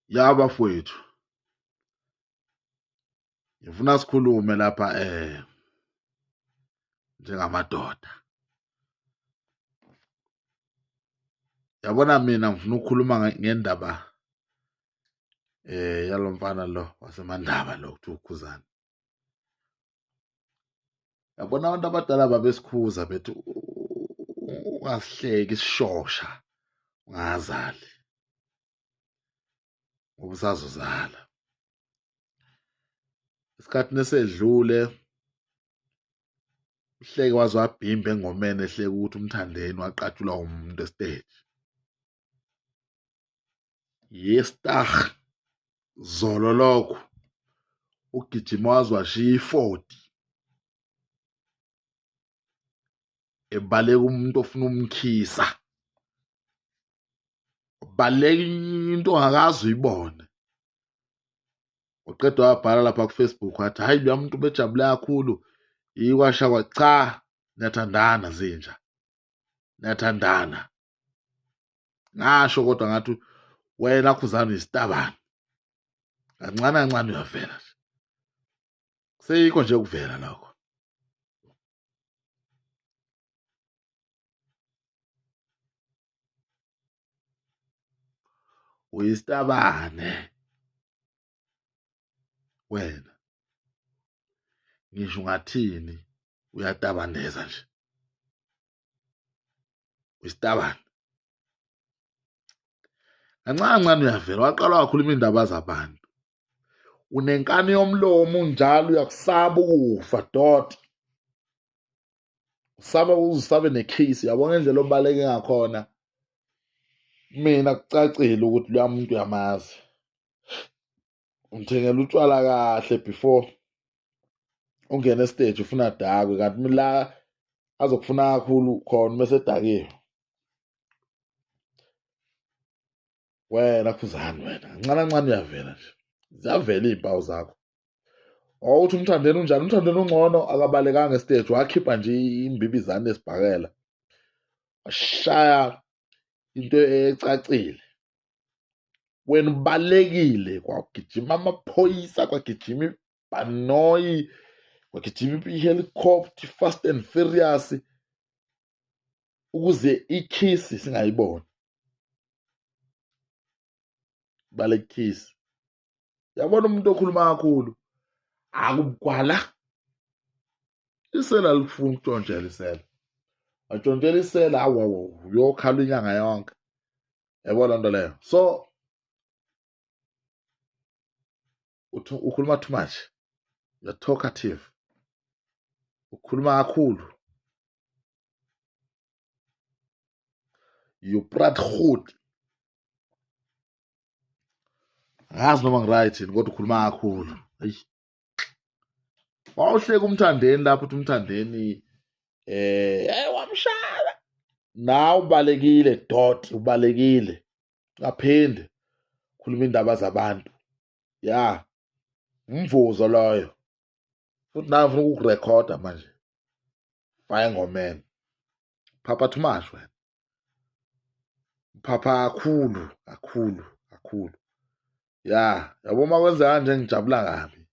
Ya bafowethu, ngifuna sikhulume lapha njengamadoda. Yabona mina ngifuna ukukhuluma ngendaba yalo mfana lo waseMandaba lo kuthiwa uKhuzani. Yabona abantu abadala babesikhuza bethi ungasihleki isishosha ungazali ngoba usazozala. Esikhathini esedlule uhleke waze wabhimba engomeni ehleka ukuthi uMthandeni waqatshulwa umuntu esiteji. Yestah zolo lokho ugijima waze washiya i-40 ebaleka umuntu ofuna umkhisa, baleka into ongakaze uyibone. Uqeda wabhala lapha ku-Facebook wathi hhayi loya muntu ubejabule kakhulu yikwasha kwa cha, niyathandana zinja, niyathandana. Ngasho kodwa ngathi wena Khuzani uyisitabane, kancane kancane uyavela nje, seyikho nje ukuvela lokho. Uyisitabane wena, ngisho ungathini uyatabaneza nje, uyisitabane. Kancane kancane uyavela, waqala wakhuluma iy'ndaba zabantu, unenkani yomlomo unjalo, uyakusaba ukufa dot, usaba uzabe nekhisi. Yabona indlela obaleke ngakhona, mina kucacile ukuthi loya muntu uyamazi, umthengela utshwala kahle before ungene esiteji, ufuna dakwe, kanti la azokufuna kakhulu khona uma esedakiwe. Wena Khuzani wena, kancane kancane uyavela nje, ziyavela iy'mpawu zakho. Wawuthi uMthandeni unjani? UMthandeni ungcono, akabalekanga esiteji, wakhipha nje imbibizane esibhakela, washaya into ecacile. Wena ubalekile, kwagijima amaphoyisa, kwagijima ibhanoyi, kwagijima i-helicopter, Fast and Furious, ukuze ikhisi singayiboni. Balekisi. Yabona umuntu okhuluma kakhulu akubugwala, isela likufuna ukutshontshela isela, watshontshela isela, awu uyokhala inyanga yonke. Yabona loo nto leyo. So ukhuluma too much, you're talkative, ukhuluma kakhulu, you praat goed. Angazi noma ngiright yini kodwa ukhuluma kakhulu. Ayi, wawuhleka uMthandeni lapho uthi uMthandeni wamshaya, nawe ubalekile dot, ubalekile ngaphinde khuluma indaba zabantu. Ya umvuzo loyo, futhi nawe ufuna ukukurekhoda manje, fire ngomeni, phapha too much wena, phapha kakhulu kakhulu kakhulu. Ya yabo uma kwenzeka kanje ngijabula kabi.